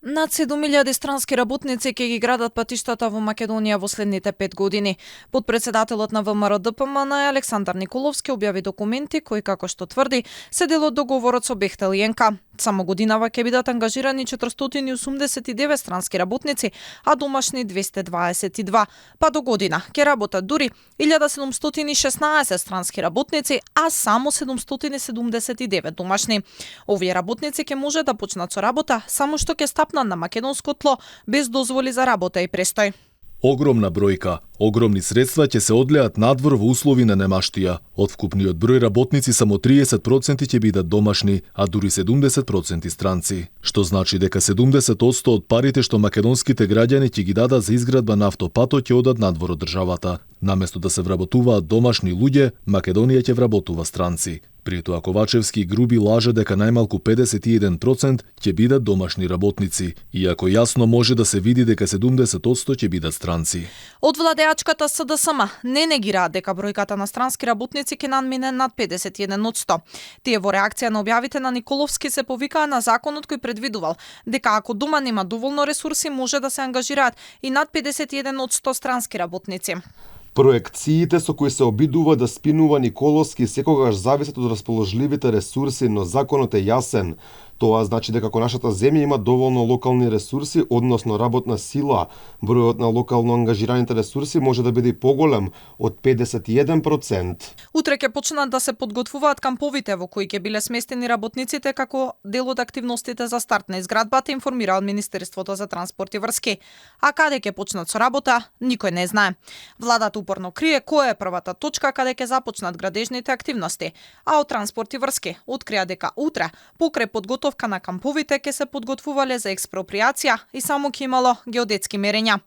Над 7.000 странски работници ќе ги градат патиштата во Македонија во следните 5 години. Подпредседателот на ВМРО-ДПМН Александар Николовски објави документи кои, како што тврди, се дел од договорот со Бехтел и ЕНК. Само годинава ќе бидат ангажирани 489 странски работници, а домашни 222. Па до година ќе работат дури 1716 странски работници, а само 779 домашни. Овие работници ќе може да почнат со работа само што ќе стапнат на македонско тло без дозволи за работа и престој. Огромна бројка, огромни средства ќе се одлеат надвор во услови на немаштија. Од вкупниот број работници само 30% ќе бидат домашни, а дури 70% странци. Што значи дека 70% од парите што македонските граѓани ќе ги дадат за изградба на автопатот ќе одат надвор од државата. Наместо да се вработуваат домашни луѓе, Македонија ќе вработува странци. При тоа Ковачевски груби лаже дека најмалку 51% ќе бидат домашни работници, иако јасно може да се види дека 70% ќе бидат странци. Од владеачката СДСМ не негираат дека бројката на странски работници ќе надмине над 51%. Тие во реакција на објавите на Николовски се повикаа на законот кој предвидувал дека ако дома нема доволно ресурси може да се ангажираат и над 51% странски работници. Проекциите со кои се обидува да спинува Николовски секогаш зависат од расположливите ресурси, но законот е јасен. Тоа значи дека ако нашата земја има доволно локални ресурси, односно работна сила, бројот на локално ангажираните ресурси може да биде поголем од 51%. Утре ќе почнат да се подготвуваат камповите во кои ќе биле сместени работниците како дел од активностите за старт на изградбата, информира од Министерството за транспорт и врски. А каде ќе почнат со работа, никој не знае. Владата упорно крие која е првата точка каде ќе започнат градежните активности, а од транспорт и врски открија дека утре покрај подготовка на камповите ќе се подготвувале за експроприација и само ќе имало геодетски мерења.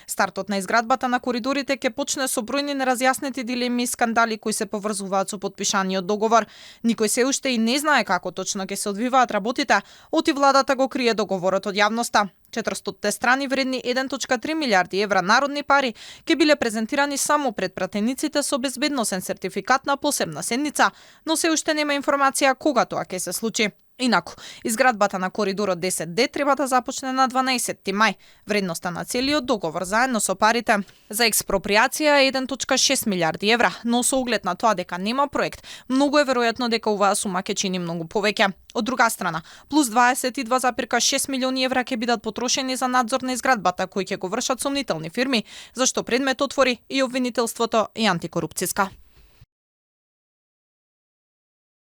Стартот на изградбата на коридорите ќе почне со бројни неразјаснети дилеми и скандали кои се поврзуваат со потпишаниот договор. Никој се уште и не знае како точно ќе се одвиваат работите, оти владата го крие договорот од јавноста. 400 страни вредни 1.3 милиарди евра народни пари ќе биле презентирани само пред пратениците со безбедносен сертификат на посебна седница, но се уште нема информација кога тоа ќе се случи. Инаку, изградбата на коридорот 10D треба да започне на 12 мај. Вредноста на целиот договор заедно со парите за експроприација е 1.6 милиарди евра, но со оглед на тоа дека нема проект, многу е веројатно дека оваа сума ќе чини многу повеќе. Од друга страна, плюс 22,6 милиони евра ќе бидат потрошени за надзор на изградбата кои ќе го вршат сомнителни фирми, зашто предмет отвори и обвинителството и антикорупцијска.